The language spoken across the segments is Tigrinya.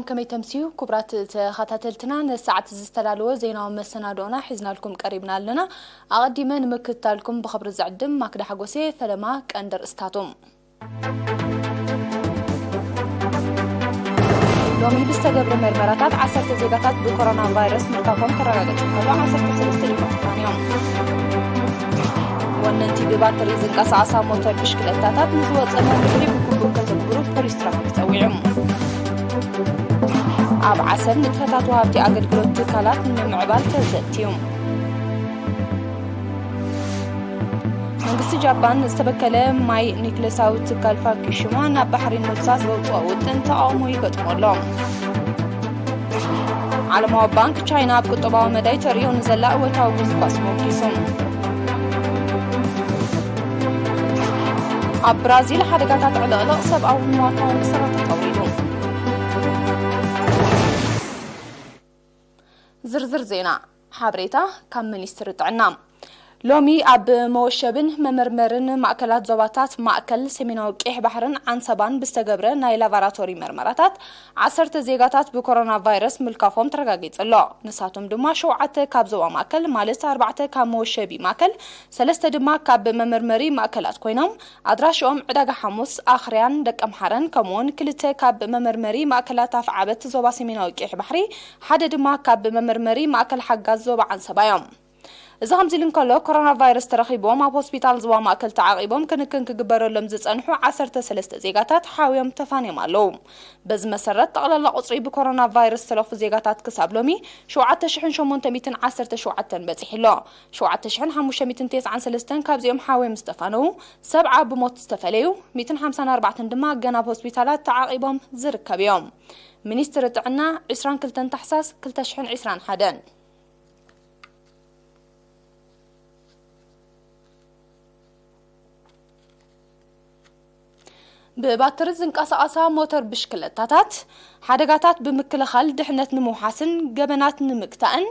ከመይ ተምስዩ ክቡራት ተኸታተልትና፣ ንሰዓት ዝተዳለወ ዜናዊ መሰናድኦና ሒዝናልኩም ቀሪብና ኣለና። ኣቐዲመ ንምክትታልኩም ብኽብሪ ዝዕድም ማክዳ ሓጎሴ። ፈለማ ቀንዲ ርእስታቶም። ሎሚ ብዝተገብረ መርመራታት ዓሰርተ ዜጋታት ብኮሮና ቫይረስ ምርካቦም ክረጋገጽ እንከሎ፣ ዓሰርተ ሰለስተ ድማ ሕሙማት እዮም። ወነንቲ ብባትሪ ዝንቀሳቐሳ ሞተር ብሽክለታታት ንዝወጸ መምርሒ ብግቡእ ከተግብሩ ፖሊስ ትራፊክ ጸዊዑ። ኣብ ዓሰብ ንጥፈታት ወሃብቲ ኣገልግሎት ትካላት ንምምዕባል ተዘትዩ። መንግስቲ ጃፓን ዝተበከለ ማይ ኒክለሳዊ ትካል ፋኩሺማ ናብ ባሕሪ ንምፍሳስ ዘውፅኦ ውጥን ተቓውሞ ይገጥሞ ኣሎ። ዓለማዊ ባንክ፣ ቻይና ኣብ ቁጠባዊ መዳይ ተርእዮ ንዘላ እወታዊ ጎስጓስ መውኪሱ። ኣብ ብራዚል ሓደጋታት ዕልቕልቕ ሰብኣዊ ህሞታዊ መሰረታት ኣውሪዱ። ዝርዝር ዜና። ሓበሬታ ካብ ሚኒስትሪ ጥዕና። ሎሚ ኣብ መወሸብን መመርመርን ማእከላት ዞባታት ማእከል፣ ሰሜናዊ ቀይሕ ባሕርን ዓንሰባን ብዝተገብረ ናይ ላቦራቶሪ መርመራታት ዓሰርተ ዜጋታት ብኮሮና ቫይረስ ምልካፎም ተረጋጊጹ ኣሎ። ንሳቶም ድማ ሸውዓተ ካብ ዞባ ማእከል፣ ማለት ኣርባዕተ ካብ መወሸቢ ማእከል፣ ሰለስተ ድማ ካብ መመርመሪ ማእከላት ኮይኖም፣ ኣድራሽኦም ዕዳጋ ሓሙስ፣ ኣኽርያን ደቀምሓረን፣ ከምኡውን ክልተ ካብ መመርመሪ ማእከላት ኣፍዓበት ዞባ ሰሜናዊ ቀይሕ ባሕሪ፣ ሓደ ድማ ካብ መመርመሪ ማእከል ሓጋዝ ዞባ ዓንሰባ እዮም። እዚ ከምዚ ኢሉ እንከሎ፣ ኮሮና ቫይረስ ተረኺብዎም ኣብ ሆስፒታል ዞባ ማእከል ተዓቒቦም ክንክን ክግበረሎም ዝጸንሑ ዓሰርተ ሰለስተ ዜጋታት ሓውዮም ተፋንዮም ኣለዉ። በዚ መሰረት፣ ጠቕላላ ቁጽሪ ብኮሮና ቫይረስ ዝተለኽፉ ዜጋታት ክሳብ ሎሚ ሸውዓተ ሽሕን ሸሞንተ ሚእትን ዓሰርተ ሸውዓተን በጺሑ ኣሎ። ሸውዓተ ሽሕን ሓሙሽተ ሚእትን ተስዓን ሰለስተን ካብዚኦም ሓውዮም ዝተፋነዉ፣ ሰብዓ ብሞት ዝተፈለዩ፣ ሚእትን ሓምሳን ኣርባዕተን ድማ ገና ኣብ ሆስፒታላት ተዓቒቦም ዝርከብ እዮም። ሚኒስትሪ ጥዕና፣ ዕስራን ክልተን ታሕሳስ ክልተ ሽሕን ዕስራን ሓደን። ብባትሪ ዝንቀሳቐሳ ሞተር ብሽክለታታት ሓደጋታት ብምክልኻል ድሕነት ንምውሓስን ገበናት ንምግታእን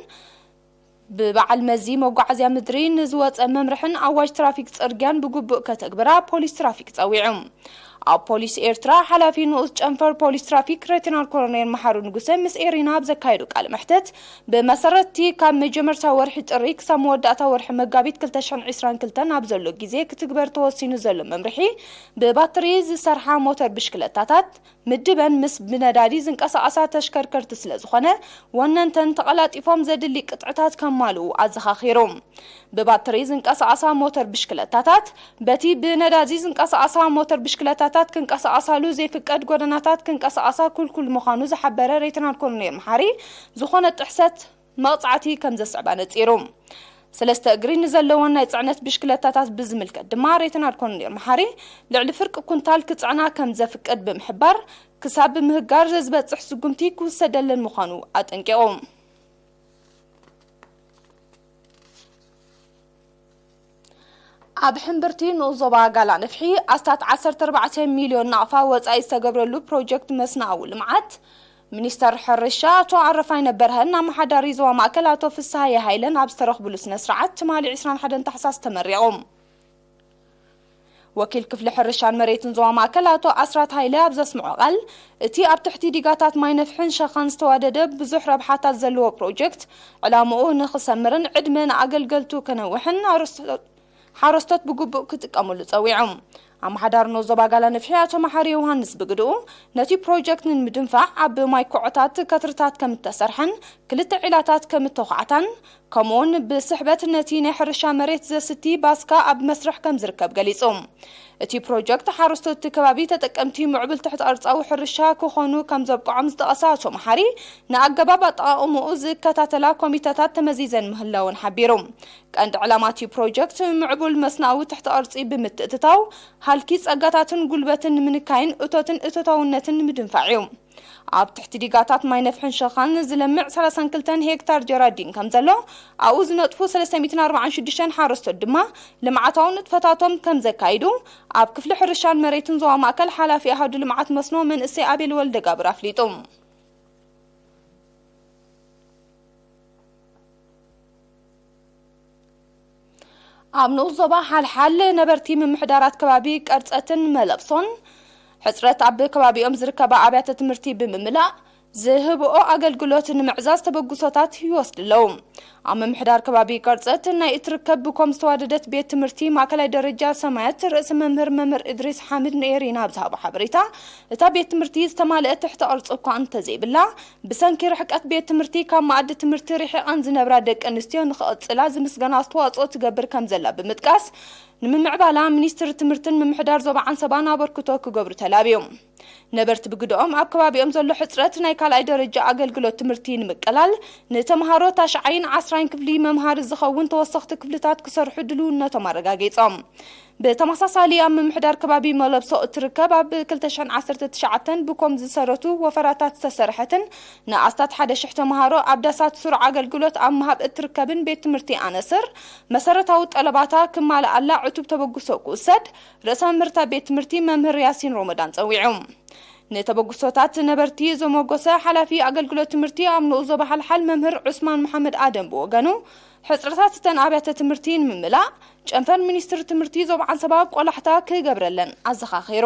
ብበዓል መዚ መጓዓዝያ ምድሪ ንዝወፀ መምርሕን ኣዋጅ ትራፊክ ፅርግያን ብግቡእ ከተግብራ ፖሊስ ትራፊክ ፀዊዑ። ኣብ ፖሊስ ኤርትራ ሓላፊ ንኡስ ጨንፈር ፖሊስ ትራፊክ ሌተናል ኮሎኔል መሓሩ ንጉሰ ምስ ኤሪና ኣብ ዘካየዶ ቃለ መሕትት፣ ብመሰረት'ቲ ካብ መጀመርታ ወርሒ ጥሪ ክሳብ መወዳእታ ወርሒ መጋቢት ክልተ ሽሕን ዕስራን ክልተን ኣብ ዘሎ ግዜ ክትግበር ተወሲኑ ዘሎ መምርሒ፣ ብባትሪ ዝሰርሓ ሞተር ብሽክለታታት ምድበን ምስ ብነዳዲ ዝንቀሳቐሳ ተሽከርከርቲ ስለ ዝኾነ፣ ወነንተን ተቐላጢፎም ዘድሊ ቅጥዕታት ከማልኡ ኣዘኻኺሩ። ብባትሪ ዝንቀሳቐሳ ሞተር ብሽክለታታት፣ በቲ ብነዳዲ ዝንቀሳቐሳ ሞተር ብሽክለታታት ክንቀሳቐሳሉ ዘይፍቀድ ጎደናታት ክንቀሳቐሳ ክልኩል ምዃኑ ዝሓበረ ሌተናል ኮሎኔል መሓሪ፣ ዝኾነ ጥሕሰት መቕጻዕቲ ከም ዘስዕባ ነጺሩ። ሰለስተ እግሪ ንዘለወን ናይ ጽዕነት ብሽክለታታት ብዝምልከት ድማ ሌተናል ኮሎኔል መሓሪ፣ ልዕሊ ፍርቂ ኩንታል ክጽዕና ከም ዘፍቅድ ብምሕባር፣ ክሳብ ብምህጋር ዘዝበጽሕ ስጉምቲ ክውሰደለን ምዃኑ ኣጠንቂቑ። ኣብ ሕምብርቲ ንኡስ ዞባ ጋላ ነፍሒ ኣስታት ዓሰርተ ኣርባዕተ ሚልዮን ናቕፋ ወጻኢ ዝተገብረሉ ፕሮጀክት መስናኣዊ ልምዓት፣ ሚኒስተር ሕርሻ ኣቶ ኣረፋይነ በርሀን ኣመሓዳሪ ዞባ ማእከል ኣቶ ፍስሃየ ሃይለን ኣብ ዝተረኽብሉ ስነ ስርዓት ትማሊ ዕስራን ሓደን ታሕሳስ ተመሪቑ። ወኪል ክፍሊ ሕርሻን መሬትን ዞባ ማእከል ኣቶ ኣስራት ሃይለ ኣብ ዘስምዖ ቃል፣ እቲ ኣብ ትሕቲ ዲጋታት ማይ ነፍሕን ሸኻን ዝተዋደደ ብዙሕ ረብሓታት ዘለዎ ፕሮጀክት፣ ዕላምኡ ንኽሰምርን ዕድመ ንኣገልገልቱ ከነውሕን ኣረስቶ-፣ ሓረስቶት ብግቡእ ክጥቀምሉ ጸዊዖም። ኣመሓዳሪ ንኡስ ዞባ ጋላ ነፍሒ ኣቶ መሓሪ ዮሃንስ ብግድኡ፣ ነቲ ፕሮጀክት ንምድንፋዕ ኣብ ማይ ኮዖታት ከትርታት ከም እተሰርሐን ክልተ ዒላታት ከም እተዃዕታን፣ ከምኡውን ብስሕበት ነቲ ናይ ሕርሻ መሬት ዘስቲ ባስካ ኣብ መስርሕ ከም ዝርከብ ገሊጹ። እቲ ፕሮጀክት ሓረስቶት እቲ ከባቢ ተጠቀምቲ ምዕቡል ትሕቲ ቅርጻዊ ሕርሻ ክኾኑ ከም ዘብቅዖም ዝጠቐሰ ኣቶ መሓሪ፣ ንኣገባብ ኣጠቓቕምኡ ዝከታተላ ኮሚተታት ተመዚዘን ምህላወን ሓቢሩ። ቀንዲ ዕላማ እቲ ፕሮጀክት ምዕቡል መስናዊ ትሕቲ ቅርጺ ብምትእትታው፣ ሃልኪ ጸጋታትን ጉልበትን ንምንካይን እቶትን እቶታውነትን ንምድንፋዕ እዩ። ኣብ ትሕቲ ዲጋታት ማይ ነፍሕን ሸኻን ዝለምዕ ሰላሳን ክልተን ሄክታር ጀራዲን ከም ዘሎ፣ ኣብኡ ዝነጥፉ ሰለስተ ሚእትን ኣርባዓን ሽዱሽተን ሓረስቶት ድማ ልምዓታዊ ንጥፈታቶም ከም ዘካይዱ፣ ኣብ ክፍሊ ሕርሻን መሬትን ዞባ ማእከል ሓላፊ ኣሃዱ ልምዓት መስኖ መንእሰይ ኣቤል ወልደጋብር ኣፍሊጡ። ኣብ ንኡስ ዞባ ሓልሓል ነበርቲ ምምሕዳራት ከባቢ ቀርጸትን መለብሶን፣ ሕጽረት ኣብ ከባቢኦም ዝርከባ ኣብያተ ትምህርቲ ብምምላእ፣ ዝህብኦ ኣገልግሎት ንምዕዛዝ ተበግሶታት ይወስድ ኣለዉ። ኣብ ምምሕዳር ከባቢ ቀርጸት ናይ እትርከብ ብኮም ዝተዋደደት ቤት ትምህርቲ ማእከላይ ደረጃ ሰማያት ርእሲ መምህር መምህር እድሪስ ሓምድ ንኤሪና ኣብ ዝሃቦ ሓበሬታ፣ እታ ቤት ትምህርቲ ዝተማልአ ትሕተ ቅርጺ እኳ እንተዘይብላ፣ ብሰንኪ ርሕቀት ቤት ትምህርቲ ካብ መኣዲ ትምህርቲ ርሒቐን ዝነብራ ደቂ ኣንስትዮ ንኽቕጽላ ዝምስገን ኣስተዋጽኦ ትገብር ከም ዘላ ብምጥቃስ፣ ንምምዕባላ ሚኒስትሪ ትምህርትን ምምሕዳር ዞባ ዓንሰባን ኣበርክቶ ክገብሩ ተላብዮም። ነበርቲ ብግደኦም ኣብ ከባቢኦም ዘሎ ሕጽረት ናይ ካልኣይ ደረጃ ኣገልግሎት ትምህርቲ ንምቅላል ንተምሃሮ ታሽዓይን ዓስራይን ክፍሊ መምሃሪ ዝኸውን ተወሰኽቲ ክፍልታት ክሰርሑ ድልውነቶም ኣረጋጊጾም። ብተመሳሳሊ ኣብ ምምሕዳር ከባቢ መለብሶ እትርከብ ኣብ ክልተ ሽሕን ዓሰርተ ትሽዓተን ብኮም ዝሰረቱ ወፈራታት ዝተሰርሐትን ንኣስታት ሓደ ሽሕ ተምሃሮ ኣብ ዳሳት ስሩዕ ኣገልግሎት ኣብ ምሃብ እትርከብን ቤት ትምህርቲ ኣነስር መሰረታዊ ጠለባታ ክማልኣላ ዕቱብ ተበግሶ ክውሰድ ርእሰ መምህርታ ቤት ትምህርቲ መምህር ያሲን ሮመዳን ጸዊዑ። ንተበግሶታት ነበርቲ ዘመጎሰ ሓላፊ ኣገልግሎት ትምህርቲ ኣብ ንኡስ ዞባ ሓልሓል መምህር ዑስማን መሓመድ ኣደም ብወገኑ፣ ሕጽረታት እተን ኣብያተ ትምህርቲ ንምምላእ ጨንፈር ሚኒስትሪ ትምህርቲ ዞባ ዓንሰባ ቆላሕታ ክገብረለን ኣዘኻኺሩ።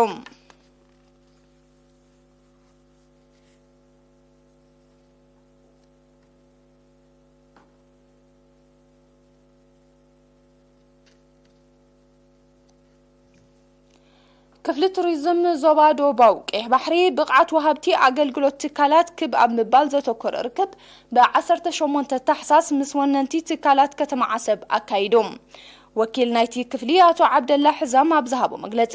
ክፍሊ ቱሪዝም ዞባ ደቡባዊ ቀይሕ ባሕሪ ብቕዓት ወሃብቲ ኣገልግሎት ትካላት ክብ ኣብ ምባል ዘተኮረ ርክብ ብ ዓሰርተ ሸሞንተ ታሕሳስ ምስ ወነንቲ ትካላት ከተማ ዓሰብ ኣካይዱ። ወኪል ናይቲ ክፍሊ ኣቶ ዓብደላ ሕዛም ኣብ ዝሃቦ መግለጺ፣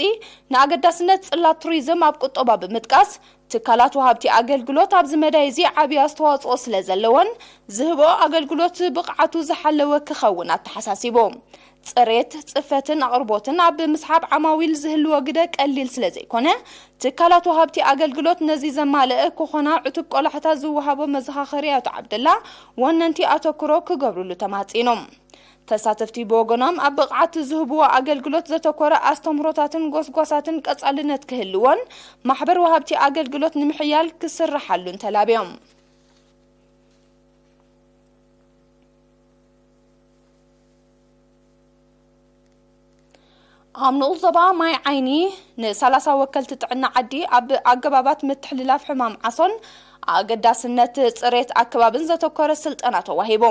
ንኣገዳስነት ጽላት ቱሪዝም ኣብ ቁጠባ ብምጥቃስ፣ ትካላት ወሃብቲ ኣገልግሎት ኣብዚ መዳይ እዚ ዓብዪ ኣስተዋጽኦ ስለ ዘለወን፣ ዝህብኦ ኣገልግሎት ብቕዓቱ ዝሓለወ ክኸውን ኣተሓሳሲቡ። ጽሬት፣ ጽፈትን ኣቕርቦትን ኣብ ምስሓብ ዓማዊል ዝህልዎ ግደ ቀሊል ስለ ዘይኮነ፣ ትካላት ወሃብቲ ኣገልግሎት ነዚ ዘማልአ ክኾና ዕቱብ ቆላሕታ ዝወሃቦ መዘኻኸሪ ኣቶ ዓብደላ፣ ወነንቲ ኣተኩሮ ክገብርሉ ተማጺኑ። ተሳተፍቲ ብወገኖም ኣብ ብቕዓት ዝህብዎ ኣገልግሎት ዘተኮረ ኣስተምህሮታትን ጎስጓሳትን ቀጻልነት ክህልዎን ማሕበር ወሃብቲ ኣገልግሎት ንምሕያል ክስርሓሉን ተላብዮም። ኣብ ንኡስ ዞባ ማይ ዓይኒ ንሰላሳ ወከልቲ ጥዕና ዓዲ ኣብ ኣገባባት ምትሕልላፍ ሕማም ዓሶን ኣገዳስነት ጽሬት ኣከባብን ዘተኮረ ስልጠና ተዋሂቡ።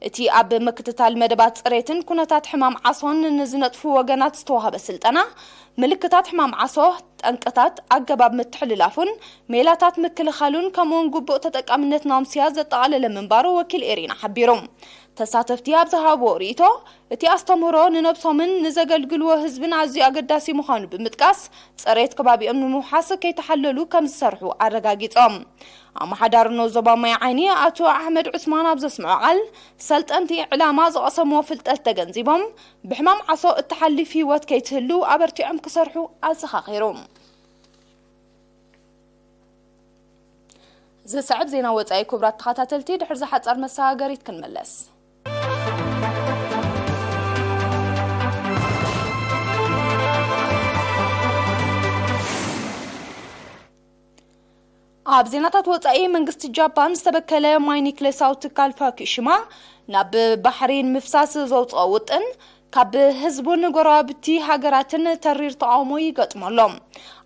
እቲ ኣብ ምክትታል መደባት ጽሬትን ኩነታት ሕማም ዓሶን ንዝነጥፉ ወገናት ዝተዋህበ ስልጠና፣ ምልክታት ሕማም ዓሶ፣ ጠንቅታት፣ ኣገባብ ምትሕልላፉን ሜላታት ምክልኻሉን ከምኡውን ግቡእ ተጠቃምነት ናምስያ ዘጠቓለለ ምንባሩ ወኪል ኤሪና ሓቢሩ። ተሳተፍቲ ኣብ ዝሃብዎ ርእይቶ፣ እቲ ኣስተምህሮ ንነብሶምን ንዘገልግልዎ ህዝብን ኣዝዩ ኣገዳሲ ምዃኑ ብምጥቃስ፣ ጽሬት ከባቢኦም ንምውሓስ ከይተሓለሉ ከም ዝሰርሑ ኣረጋጊጾም። ኣመሓዳሪ ንኡስ ዞባ ማይ ዓይኒ ኣቶ ኣሕመድ ዑስማን ኣብ ዘስምዖ ቃል፣ ሰልጠንቲ ዕላማ ዝቐሰምዎ ፍልጠት ተገንዚቦም፣ ብሕማም ዓሶ እትሓልፍ ህይወት ከይትህሉ ኣበርቲዖም ክሰርሑ ኣዘኻኺሩ። ዝስዕብ ዜና ወጻኢ። ክቡራት ተኸታተልቲ፣ ድሕሪ ዝሓጸር መሰጋገሪት ክንመለስ። ኣብ ዜናታት ወጻኢ፣ መንግስቲ ጃፓን ዝተበከለ ማይ ኒክሌሳዊ ትካል ፋኩሺማ ናብ ባሕሪ ንምፍሳስ ዘውጽኦ ውጥን ካብ ህዝቡን ጎረባብቲ ሃገራትን ተሪር ተቓውሞ ይገጥሞ ኣሎ።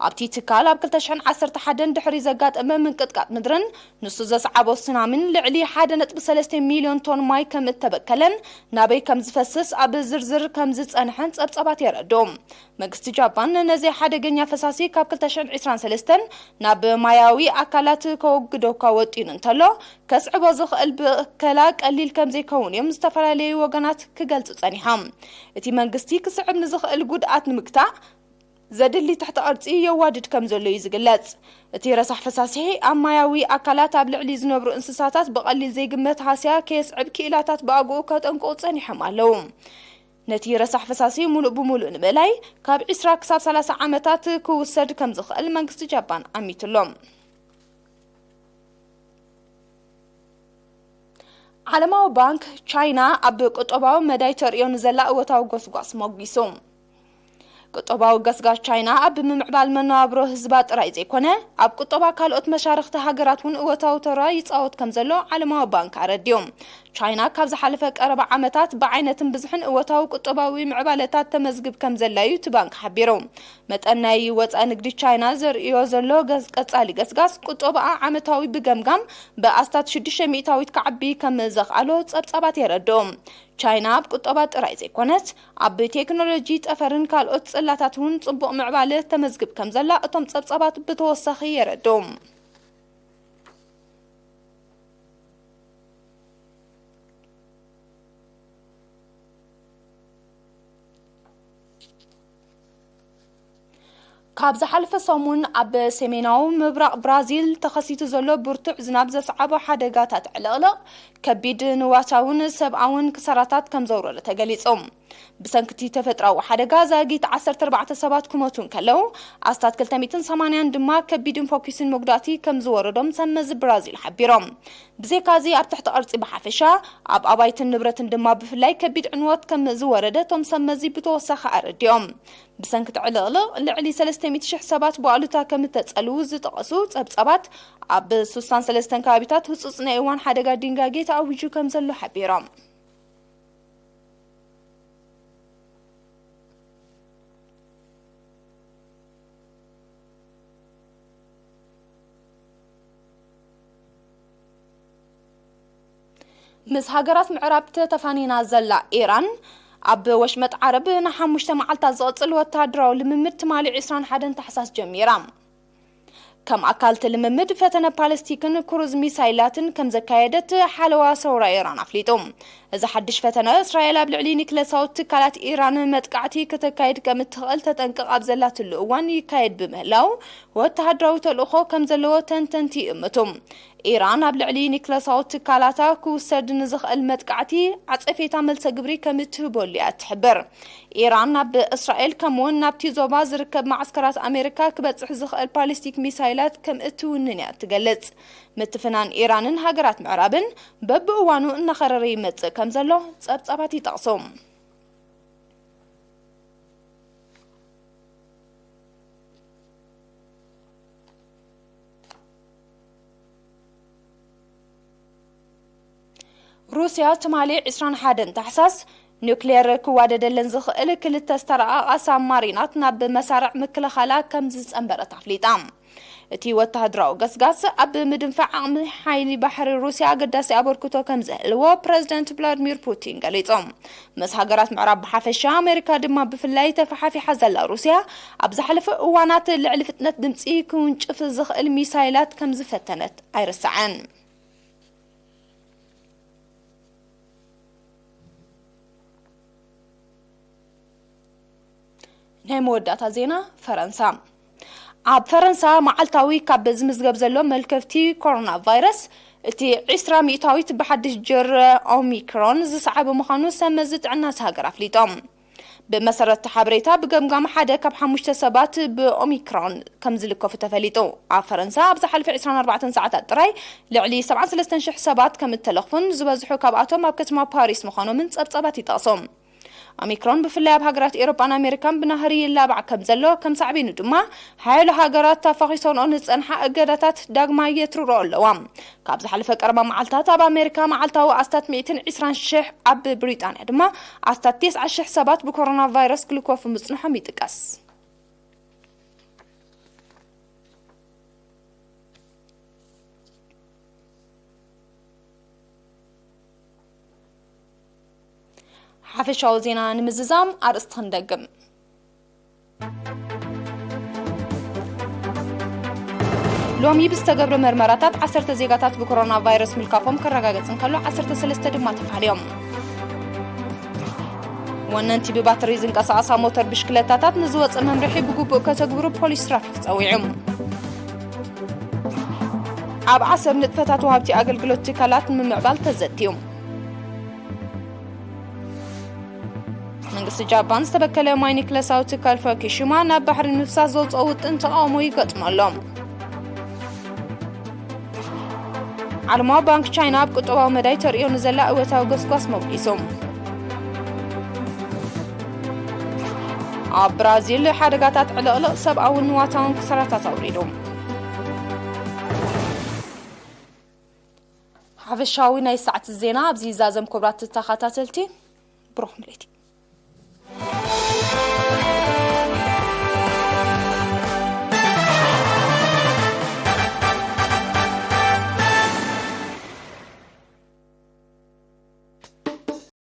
ኣብቲ ትካል ኣብ ክልተ ሽሕን ዓሰርተ ሓደን ድሕሪ ዘጋጠመ ምንቅጥቃጥ ምድርን ንሱ ዘስዓቦ ሱናሚን ልዕሊ ሓደ ነጥቢ ሰለስተ ሚልዮን ቶን ማይ ከም እተበከለን ናበይ ከም ዝፈስስ ኣብ ዝርዝር ከም ዝጸንሐን ጸብጻባት የረድኡ። መንግስቲ ጃፓን ነዚ ሓደገኛ ፈሳሲ ካብ ክልተ ሽሕን ዕስራን ሰለስተን ናብ ማያዊ ኣካላት ከወግዶ እኳ ወጢኑ እንተሎ፣ ከስዕቦ ዝኽእል ብከላ ቀሊል ከም ዘይከውን እዮም ዝተፈላለዩ ወገናት ክገልጹ ጸኒሖም። እቲ መንግስቲ ክስዕብ ንዝኽእል ጉድኣት ንምግታእ ዘድሊ ትሕተ ቅርጺ የዋድድ ከም ዘሎ እዩ ዝግለጽ። እቲ ረሳሕ ፈሳሲ ኣብ ማያዊ ኣካላት ኣብ ልዕሊ ዝነብሩ እንስሳታት ብቐሊል ዘይግመት ሃስያ ከየስዕብ ክኢላታት ብኣግኡ ከጠንቅቑ ጸኒሖም ኣለዉ። ነቲ ረሳሕ ፈሳሲ ሙሉእ ብሙሉእ ንምእላይ ካብ ዕስራ ክሳብ ሰላሳ ዓመታት ክውሰድ ከም ዝኽእል መንግስቲ ጃፓን ኣሚቱ ኣሎ። ዓለማዊ ባንክ፣ ቻይና ኣብ ቁጠባዊ መዳይ ተርእዮ ንዘላ እወታዊ ጎስጓስ መጒሱ። ቁጠባዊ ገስጋስ ቻይና ኣብ ምምዕባል መነባብሮ ህዝባ ጥራይ ዘይኮነ፣ ኣብ ቁጠባ ካልኦት መሻርኽቲ ሃገራት እውን እወታዊ ተራ ይጻወት ከም ዘሎ ዓለማዊ ባንክ ኣረዲኡ። ቻይና ካብ ዝሓለፈ ቀረባ ዓመታት ብዓይነትን ብዝሕን እወታዊ ቁጠባዊ ምዕባለታት ተመዝግብ ከም ዘላ እዩ እቲ ባንክ ሓቢሩ። መጠን ናይ ወጻኢ ንግዲ ቻይና ዘርእዮ ዘሎ ገስ-፣ ቀጻሊ ገስጋስ ቁጠባኣ ዓመታዊ ብገምጋም ብኣስታት ሽዱሽተ ሚእታዊት ክዓቢ ከም ዘኽኣሎ ጸብጻባት የረድኡ። ቻይና ኣብ ቁጠባ ጥራይ ዘይኮነስ፣ ኣብ ቴክኖሎጂ፣ ጠፈርን ካልኦት ጽላታት እውን ጽቡቕ ምዕባለ ተመዝግብ ከም ዘላ እቶም ጸብጻባት ብተወሳኺ የረድኡ። ካብ ዝሓለፈ ሰሙን ኣብ ሰሜናዊ ምብራቕ ብራዚል ተኸሲቱ ዘሎ ብርቱዕ ዝናብ ዘስዓቦ ሓደጋታት ዕልቕልቕ ከቢድ ንዋታውን ሰብኣውን ክሳራታት ከም ዘውረደ ተገሊጹ። ብሰንኪ እቲ ተፈጥሮኣዊ ሓደጋ ዛጊት ዓሰርተ ኣርባዕተ ሰባት ክሞቱ እንከለዉ፣ ኣስታት ክልተ ሚእትን ሰማንያን ድማ ከቢድን ፈኲስን መጉዳእቲ ከም ዝወረዶም ሰብ መዚ ብራዚል ሓቢሮም። ብዘይካዚ ኣብ ትሕቲ ቅርጺ ብሓፈሻ፣ ኣብ ኣባይትን ንብረትን ድማ ብፍላይ ከቢድ ዕንወት ከም ዝወረደ እቶም ሰብ መዚ ብተወሳኺ ኣረዲኦም። ብሰንኪ እቲ ዕልቕልቕ ልዕሊ ሰለስተ ሚእቲ ሽሕ ሰባት ብኣሉታ ከም እተጸልዉ ዝጠቐሱ ጸብጻባት፣ ኣብ ሱሳን ሰለስተን ከባቢታት ህጹጽ ናይ እዋን ሓደጋ ድንጋጌ ተኣዊጁ ከም ዘሎ ሓቢሮም። ምስ ሃገራት ምዕራብ ተተፋኒና ዘላ ኢራን፣ ኣብ ወሽመጥ ዓረብ ንሓሙሽተ መዓልታት ዝቕጽል ወተሃደራዊ ልምምድ ትማሊ ዕስራን ሓደን ታሕሳስ ጀሚራ። ከም ኣካል እቲ ልምምድ፣ ፈተነ ፓለስቲክን ክሩዝ ሚሳይላትን ከም ዘካየደት ሓለዋ ሰውራ ኢራን ኣፍሊጡ። እዚ ሓድሽ ፈተነ፣ እስራኤል ኣብ ልዕሊ ኒክለሳዊ ትካላት ኢራን መጥቃዕቲ ከተካይድ ከም እትኽእል ተጠንቅቕ ኣብ ዘላትሉ እዋን ይካየድ ብምህላው፣ ወተሃደራዊ ተልእኾ ከም ዘለዎ ተንተንቲ ይእምቱ። ኢራን ኣብ ልዕሊ ኒክለሳዊ ትካላታ ክውሰድ ንዝኽእል መጥቃዕቲ ዓጸፌታ መልሰ ግብሪ ከም እትህበሉ እያ ትሕብር። ኢራን ናብ እስራኤል ከምኡውን ናብቲ ዞባ ዝርከብ መዓስከራት ኣሜሪካ ክበጽሕ ዝኽእል ባሊስቲክ ሚሳይላት ከም እትውንን እያ ትገልጽ። ምትፍናን ኢራንን ሃገራት ምዕራብን በብእዋኑ እናኸረረ ይመጽእ ከም ዘሎ ጸብጻባት ይጠቕሱ። ሩስያ ትማሊ ዕስራን ሓደን ታሕሳስ ኒውክሌር ክዋደደለን ዝኽእል ክልተ ዝተረኣቓ ሳብማሪናት ናብ መሳርዕ ምክልኻላ ከም ዝጸንበረት ኣፍሊጣ። እቲ ወተሃደራዊ ገስጋስ ኣብ ምድንፋዕ ዓቕሚ ሓይሊ ባሕሪ ሩስያ ኣገዳሲ ኣበርክቶ ከም ዝህልዎ ፕረዚደንት ቭላድሚር ፑቲን ገሊጹ። ምስ ሃገራት ምዕራብ ብሓፈሻ፣ ኣሜሪካ ድማ ብፍላይ ተፈሓፊሓ ዘላ ሩስያ፣ ኣብ ዝሓለፈ እዋናት ልዕሊ ፍጥነት ድምጺ ክውንጭፍ ዝኽእል ሚሳይላት ከም ዝፈተነት ኣይርሳዕን። ናይ መወዳእታ ዜና ፈረንሳ። ኣብ ፈረንሳ መዓልታዊ ካብ ዝምዝገብ ዘሎ መልከፍቲ ኮሮና ቫይረስ፣ እቲ ዕስራ ሚእታዊት ብሓድሽ ጀር ኦሚክሮን ዝሰዓበ ምዃኑ ሰብ መዚ ጥዕና እቲ ሃገር ኣፍሊጦም። ብመሰረት እቲ ሓበሬታ፣ ብገምጋም ሓደ ካብ ሓሙሽተ ሰባት ብኦሚክሮን ከም ዝልከፉ ተፈሊጡ። ኣብ ፈረንሳ ኣብ ዝሓለፈ ዕስራን ኣርባዕተን ሰዓታት ጥራይ ልዕሊ ሰብዓን ሰለስተን ሽሕ ሰባት ከም እተለኽፉን፣ ዝበዝሑ ካብኣቶም ኣብ ከተማ ፓሪስ ምዃኖምን ጸብጻባት ይጠቕሱ። ኦሚክሮን ብፍላይ ኣብ ሃገራት ኤውሮጳን ኣሜሪካን ብናህሪ ይላባዕ ከም ዘሎ፣ ከም ሳዕቤኑ ድማ ሓያሎ ሃገራት ኣፋኺሶንኦ ንዝጸንሓ እገዳታት ዳግማይ የትርርኦ ኣለዋ። ካብ ዝሓለፈ ቀረባ መዓልታት ኣብ ኣሜሪካ መዓልታዊ ኣስታት ሚእትን ዕስራን ሽሕ፣ ኣብ ብሪጣንያ ድማ ኣስታት ተስዓ ሽሕ ሰባት ብኮሮና ቫይረስ ክልከፉ ምጽንሖም ይጥቀስ። ሓፈሻዊ ዜና ንምዝዛም ኣርእስቲ ክንደግም። ሎሚ ብዝተገብረ መርመራታት ዓሰርተ ዜጋታት ብኮሮና ቫይረስ ምልካፎም ክረጋገጽ እንከሎ፣ ዓሰርተ ሰለስተ ድማ ተፋልዮም። ወነንቲ ብባትሪ ዝንቀሳቐሳ ሞተር ብሽክለታታት ንዝወጸ መምርሒ ብግቡእ ከተግብሩ ፖሊስ ትራፊክ ጸዊዑ። ኣብ ዓሰብ ንጥፈታት ወሃብቲ ኣገልግሎት ትካላት ንምምዕባል ተዘትዩ። መንግስቲ ጃፓን ዝተበከለ ማይ ኒክለሳዊ ትካል ፉኩሺማ ናብ ባሕሪ ንምፍሳስ ዘውፅኦ ውጥን ተቃውሞ ይገጥሞ ኣሎ። ዓለማዊ ባንክ ቻይና ኣብ ቁጠባዊ መዳይ ተርእዮ ንዘላ እወታዊ ጎስጓስ መጉሊሱ። ኣብ ብራዚል ሓደጋታት ዕልቕልቕ ሰብኣውን ንዋታውን ክሳራታት ኣውሪዱ። ሓፈሻዊ ናይ ሰዓት ዜና ኣብዚ ይዛዘም። ክቡራት ተኸታተልቲ፣ ብሩኽ ምልእቲ።